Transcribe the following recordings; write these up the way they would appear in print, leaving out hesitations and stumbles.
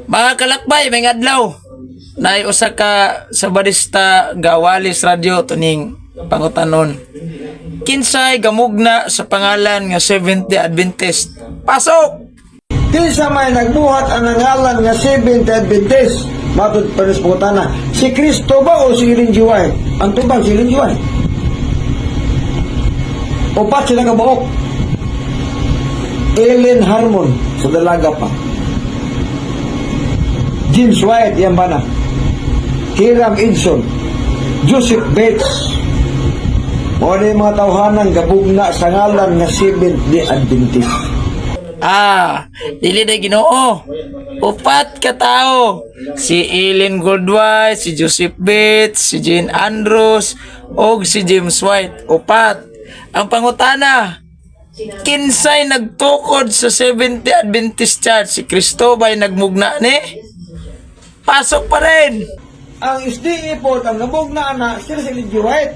Mga kalakbay, may adlaw. Naay usa ka Sabadista gawalis radyo tuning pangutanon. Kinsay gamugna sa pangalan nga Seventh Day Adventist? Pasok! Kinsa may nagbuhat ang ngalan nga Seventh Adventist? Matod pa sa pangutana, si Kristo ba o si Ellen G. White? Ang tubang si Ellen G. White. Upat sila kabuok. Ellen Harmon sa dalaga pa. James White, yan ba na? Hiram Edson, Joseph Bates. Mao ni mga tawhanang gabugna sa ngalan nga Seventh Day Adventist. Ah, dili na Ginoo. Upat ka tao. Si Ellen Goldwhite, si Joseph Bates, si Jane Andrews, og si James White. Upat. Ang pangutana, kinsay nagtukod sa Seventh Day Adventist Church? Si Kristo ba'y nagmugna ni? Pasok pa rin! Ang SDA po, ang nabugna na, sila si Ellen G. White.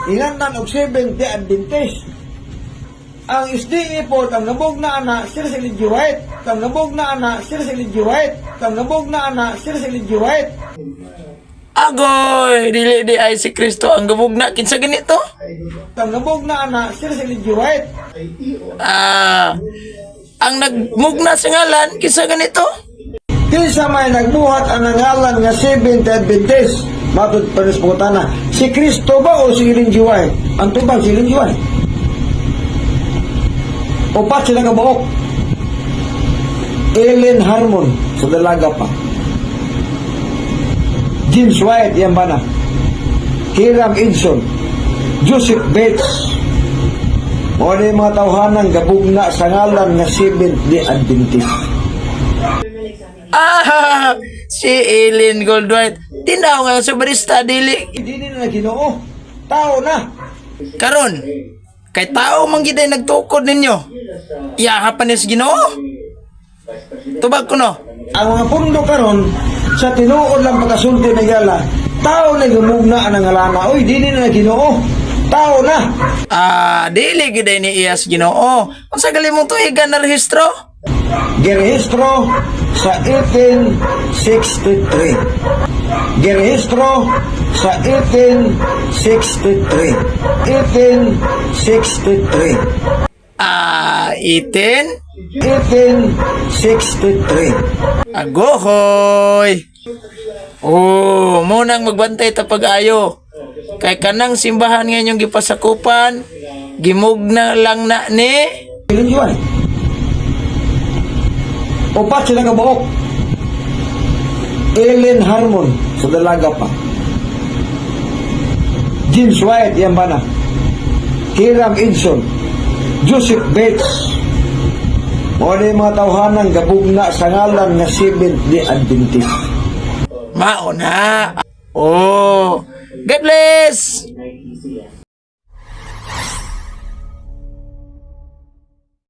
Inandan og Seventh Day Adventist. Ang SDA po, ang nabugna na, sila si Ellen G. White. Ang nabugna na, sila si Ellen G. White. Ang nabugna na, sila si Ellen G. White. Agoy! Dili di ay si Kristo ang gabugna. Kinsa ganito? Ang nabugna na, sila si Ellen G. White. Ah, ang nagmugna sa ngalan, kinsa ganito? Kinsa may nagbuhat ang ngalan nga Seventh Day Adventist? Matod pa sa pangutana, si Kristo ba o si Ellen G. White? Ang tubang si Ellen G. White. Upat sila kabuok. Ellen Harmon sa dalaga pa. James White, yan ba na? Hiram Edson, Joseph Bates. Mao ni mga tawhanang gabugna sa ngalan nga Seventh Day Adventist. Ah, si Ellen Goldwhite. Tinaw nga sa barista, dili. Hindi na Ginoo. Tao na. Karon, kay tao man gid ay nagtukod ninyo. Iyaha pa ni sa Ginoo. Tubag ko no. Ang mga pundo karon sa tinuod lang pagkasulti ni gala, tao na gumugna ang ngalana. Uy, dili na Ginoo. Tao na. Ah, dili gid ay ni iya sa Ginoo. Unsa gali mong tuigan na rehistro? Girehistro sa 1863. Girehistro sa 1863. 1863. Ah, 18 1863. Agohoy. Oh, munang magbantay ta pag-ayo. Kay kanang simbahan nga inyong gipasakupan, gimugna lang na ni Ellen G. White. Upat sila kabuok. Ellen Harmon sa dalaga pa. James White, yan ba na? Hiram Edson, Joseph Bates. Mao ni mga tawhanang gabugna sa ngalan nga Seventh Day Adventist. Mauna. Oh, God bless.